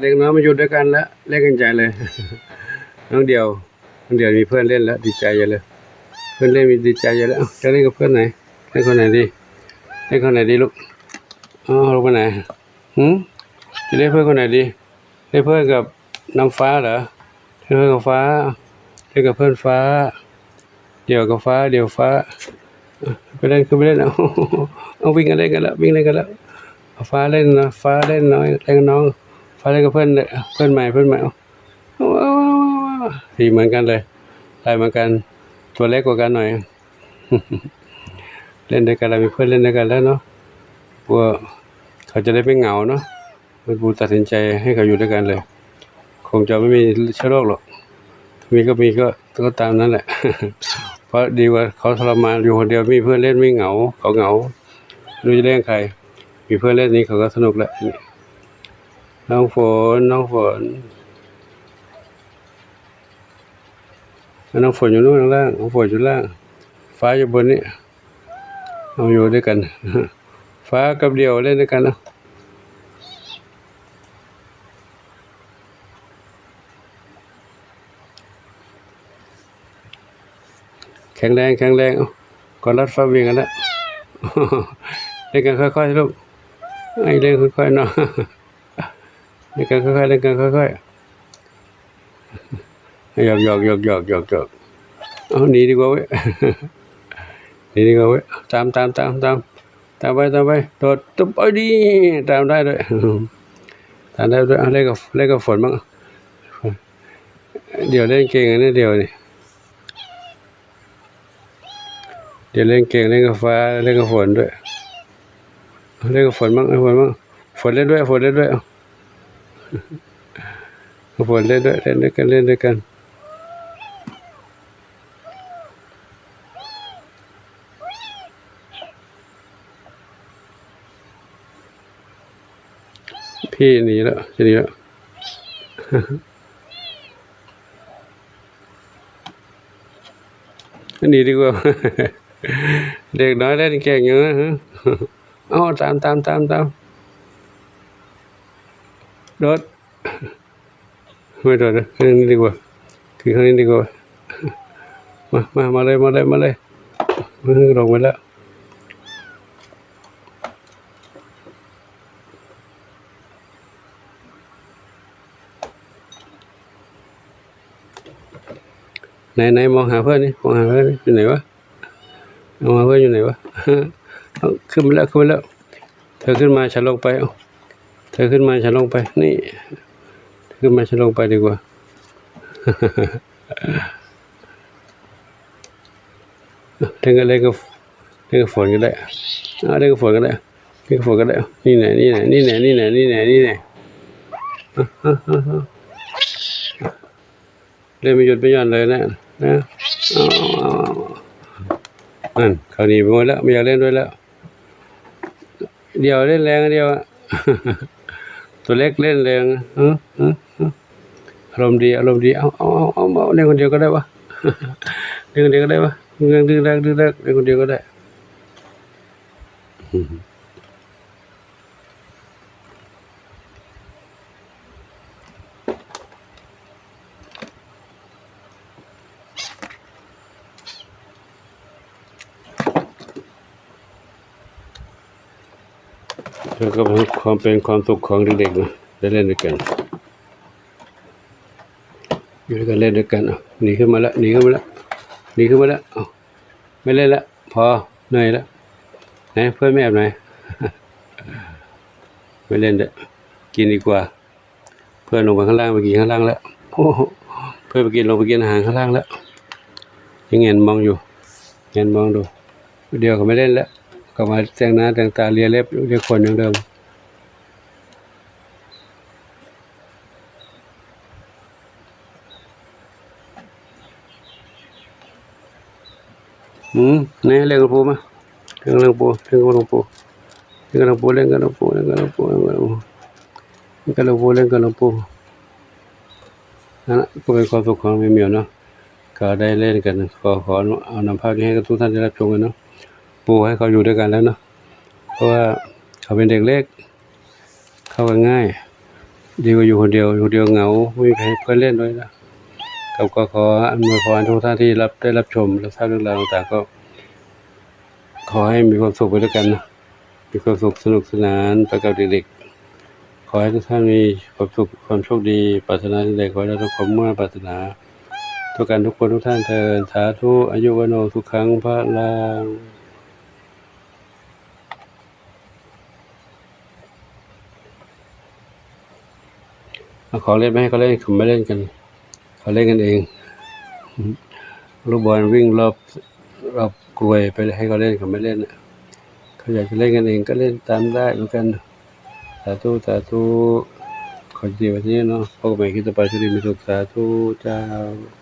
ເດັກນ້ອຍມາຢູ່ດ້ວຍກັນແລ້ວ ເຫຼັ້ນກັນໃຫຍ່ເລີຍ. ນ້ອງດຽວ ນ້ອງດຽວມີເພື່ອນເຫຼັ້ນແລ້ວ ດີໃຈໃຫຍ່ເລີຍ. ເພື່ອນເຫຼັ້ນມີດີໃຈໃຫຍ່ເລີຍ. ເອົ້າ ຈະເຫຼັ້ນກັບເພື່ອນໃດ? ເຫຼັ້ນຄົນໃດດີ? ເຫຼັ້ນຄົນໃດດີລູກ? ເອົາ ລູກໄປໃນ? ຫື? ຈະເຫຼັ້ນເພື່ອນຄົນໃດດີ? ເຫຼັ້ນເພື່ອນກັບນ້ອງຟ້າເຫຼື? ເຫຼັ້ນເພື່ອນກັບຟ້າ ເຫຼັ້ນກັບເພື່ອນຟ້າ. ດຽວກັບຟ້າ ດຽວຟ້າ ເອີ ໄປເຫຼັ້ນ ຂຶ້ນໄປເຫຼັ້ນ. ເອົາ ເອົາ ວິ່ງກັນເຫຼັ້ນກັນແລ້ວ ວິ່ງເຫຼັ້ນກັນແລ້ວ. ເອົາ ຟ້າເຫຼັ້ນນະ ຟ້າເຫຼັ້ນນ້ອຍ ເຫຼັ້ນກັບນ້ອງ ຟ້າເຫຼັ້ນກັບເພື່ອນ ເພື່ອນໃໝ່ ເພື່ອນໃໝ່. ເອົາ ເອົາ ເອົາ ເອົາ ເອົາ ສີເໝືອນກັນເລີຍ ລາຍເໝືອນກັນ ຕົວເລັກກວ່າກັນໜ້ອຍ. ເຫຼັ້ນດ້ວຍກັນແລ້ວ ມີເພື່ອນເຫຼັ້ນດ້ວຍກັນແລ້ວເນາະ ພວກເຂົາຈະໄດ້ໄມ່ເຫງົາເນາະ. ເປັນຜູ້ຕັດສິນໃຈໃຫ້ເຂົາຢູ່ດ້ວຍກັນເລີຍ ຄົງຈະບໍ່ມີເຊື້ອໂລກຫຼອກ. ມີກໍມີ ກໍ ກໍຕາມນັ້ນແຫຼະ ເພາະດີກວ່າເຂົາທໍລະມານຢູ່ຄົນດຽວ ມີເພື່ອນເຫຼັ້ນ ມີເຫງົາ ເຂົາເຫງົາ ບໍ່ຮູ້ຈະລ້ຽງໃຜ. ມີເພື່ອນເຫຼັ້ນນີ້ເຂົາກໍສະໜຸກແລ້ວ. ນ້ອງຝົນ ນ້ອງຝົນ ນ້ອງຝົນຢູ່ໂນ້ນຂ້າງລ່າງ ນ້ອງຝົນຢູ່ລ່າງ ຟ້າຢູ່ບົນນີ້. ເອົາ ຢູ່ດ້ວຍກັນ ຟ້າກັບດຽວເຫຼັ້ນດ້ວຍກັນເນາະ. ແຂງແຮງ ແຂງແຮງ. ເອົາ ກອດລັດຟ້າວິ່ງກັນແລ້ວ ເຫຼັ້ນກັນຄ່ອຍໆ ລູກ ໃຫ້ເຫຼັ້ນຄ່ອຍໆ ເນາະ. ເຫຼັ້ນກັນຄ່ອຍໆ ເຫຼັ້ນກັນຄ່ອຍໆ. ຫຍອກໆ ເອົາ ໜີດີກວ່າເວີ້ຍ ໜີດີກວ່າເວີ້ຍ. ຕາມ ຕາມ ຕາມ ຕາມ ຕາມໄປ ຕາມໄປ ໂດດ ຕຶບ ເອີຍ ດີ ຕາມໄດ້ດ້ວຍ ຕາມໄດ້ດ້ວຍ. ເອົາ ເຫຼັ້ນກັບ ເຫຼັ້ນກັບຝົນບ້າງ. ດຽວເຫຼັ້ນເກັ່ງອັນນີ້ ດຽວນີ້ ດຽວເຫຼັ້ນເກັ່ງ ເຫຼັ້ນກັບຟ້າ ເຫຼັ້ນກັບຝົນດ້ວຍ ເຫຼັ້ນກັບຝົນບ້າງ ຝົນບ້າງ ຝົນເຫຼັ້ນດ້ວຍ ຝົນເຫຼັ້ນດ້ວຍ. ຝົນເຫຼັ້ນດ້ວຍ ເຫຼັ້ນດ້ວຍກັນ ເຫຼັ້ນດ້ວຍກັນ. ພີ່ໜີແລ້ວ ຈະໜີແລ້ວ ໜີດີກວ່າ ເດັກນ້ອຍເຫຼັ້ນເກັ່ງຢູ່ນະ. ເອົາ ຕາມ ຕາມ ຕາມ ຕາມ ໂດດ. ໄມ່ໂດດ ເອີ ນີ້ດີກວ່າ ຂຶ້ນຂ້າງນີ້ດີກວ່າ. ມາ ມາ ມາເລີຍ ມາເລີຍ ມາເລີຍ. ເອີ ລົງໄປແລ້ວ. ໄໜ ໄໜ ມອງຫາເພື່ອນນີ້ ມອງຫາເພື່ອນນີ້ ຢູ່ໃນວະ? ເອົາ ມາເບິ່ງຢູ່ໃນວະ? ເອົາ ຂຶ້ນມາແລ້ວ ຂຶ້ນມາແລ້ວ. ເທີຂຶ້ນມາ ສະລົງໄປ. ເອົາ ເທີຂຶ້ນມາ ສະລົງໄປ. ນີ້ ເທີຂຶ້ນມາ ສະລົງໄປດີກວ່າ. ເຫຼັ້ນກັບ ເຫຼັ້ນກັບ ເຫຼັ້ນກັບຝົນກໍໄດ້. ເອົາ ເຫຼັ້ນກັບຝົນກໍໄດ້. ເຫຼັ້ນກັບຝົນກໍໄດ້. ນີ້ແນ່ ນີ້ແນ່ ນີ້ແນ່ ນີ້ແນ່ ນີ້ແນ່ ນີ້ແນ່. ເອີ ເອີ ເອີ ເອີ. ເຫຼັ້ນໄມ່ຢຸດໄມ່ຢ່ອນເລີຍນະ ນະ. ເອົາ ເອົາ ເອົາ ນັ້ນ ເຂົາໜີໄປໝົດແລ້ວ ບໍ່ຢາກເຫຼັ້ນດ້ວຍແລ້ວ. ດຽວເຫຼັ້ນແຮງດຽວ ຕົວເລັກເຫຼັ້ນແຮງ. ອາລົມດີ ອາລົມດີ. ເອົາ ເອົາ ເອົາ ເອົາ ເຫຼັ້ນຄົນດຽວກໍໄດ້ວະ ເຫຼັ້ນຄົນດຽວກໍໄດ້ວະ. ດຶກໆ ດຶກໆ ເຫຼັ້ນຄົນດຽວກໍໄດ້. ແລ້ວກໍເປັນຄວາມ ເປັນຄວາມສຸກຂອງເດັກໆນະ ໄດ້ຫຼິ້ນດ້ວຍກັນ ຢູ່ດ້ວຍກັນ ຫຼິ້ນດ້ວຍກັນ. ເອົາ ໜີຂຶ້ນມາແລ້ວ ໜີຂຶ້ນມາແລ້ວ ໜີຂຶ້ນມາແລ້ວ. ເອົາ ໄມ່ເຫຼັ້ນລະ ພໍ ເມື່ອຍລະ. ໄຫນ ເພື່ອນແມ່ແອບໄຫນ? ໄມ່ເຫຼັ້ນເດີ້ ກິນດີກວ່າ. ເພື່ອນລົງໄປຂ້າງລ່າງ ໄປກິນຂ້າງລ່າງແລ້ວ. ໂອ້ ເພື່ອນໄປກິນ ລົງໄປກິນອາຫານຂ້າງລ່າງແລ້ວ. ຍັງແຫງນມອງຢູ່ ແຫງນມອງດູ. ດຽວກໍໄມ່ເຫຼັ້ນແລ້ວ ກໍມາແຕ່ງໜ້າແຕ່ງຕາ ເລຍເລັບ ເລຍຂົນຢ່າງເດີມ. ອືມ ນີ້ ເຫຼັ້ນກັບປູມາ ເຫຼັ້ນກັບປູ ເຫຼັ້ນກັບປູ ເຫຼັ້ນກັບປູ ເຫຼັ້ນກັບປູ ເຫຼັ້ນກັບປູ ເຫຼັ້ນກັບປູ ເຫຼັ້ນກັບປູ. ນັ້ນລະ ກໍເປັນຄວາມສຸກຂອງແມ່ໝຽວເນາະ ກໍໄດ້ຫຼິ້ນກັນ. ຂໍ ຂໍເອົານຳພາບນີ້ໃຫ້ກັບທຸກທ່ານໄດ້ຮັບຊົມກັນເນາະ. ປູໃຫ້ເຂົາຢູ່ດ້ວຍກັນແລ້ວເນາະ ເພາະວ່າເຂົາເປັນເດັກເລັກ ເຂົ້າກັນງ່າຍ. ດີກວ່າຢູ່ຄົນດຽວ ຢູ່ຄົນດຽວເຫງົາ ບໍ່ມີໃຜເພື່ອນຫຼິ້ນດ້ວຍນະ. ກໍ ກໍຂໍອຳນວຍພອນທຸກທ່ານທີ່ຮັບ ໄດ້ຮັບຊົມ ແລະ ຊາບເລື່ອງລາວຕ່າງໆ ກໍຂໍໃຫ້ມີຄວາມສຸກໄປດ້ວຍກັນນະ, ມີຄວາມສຸກສະໜຸກສະໜານໄປກັບເດັກໆ. ຂໍໃຫ້ທຸກທ່ານມີຄວາມສຸກ ຄວາມໂຊກດີ, ປາດຖະໜາສິ່ງໃດ ຂໍໃຫ້ໄດ້ສົມຄວາມມຸ່ງມາດປາດຖະໜາ ທຸກທ່ານທຸກຄົນທຸກທ່ານເທີ້ນ. ສາທຸ. ອາຍຸ ວັນໂນ ສຸຂັງ ພະລັງ. ເອົາຂອງຫຼິ້ນມາໃຫ້ເຂົາຫຼິ້ນ, ເຂົາມາຫຼິ້ນກັນ, ເຂົາຫຼິ້ນກັນເອງ. ລູກບອນວິ່ງລອບ ລອບກລວຍໄປໃຫ້ເຂົາຫຼິ້ນ, ເຂົາມາຫຼິ້ນ. ເຂົາຢາກຈະຫຼິ້ນກັນເອງກໍຫຼິ້ນຕາມໄດ້ເໝືອນກັນ. ສາທຸ ສາທຸ. ຂໍຢູ່ດີມີແຮງເນາະ, ພົບກັນໃໝ່ຄລິບຕໍ່ໄປ. ໂຊກດີມີສຸກ. ສາທຸເຈົ້າ.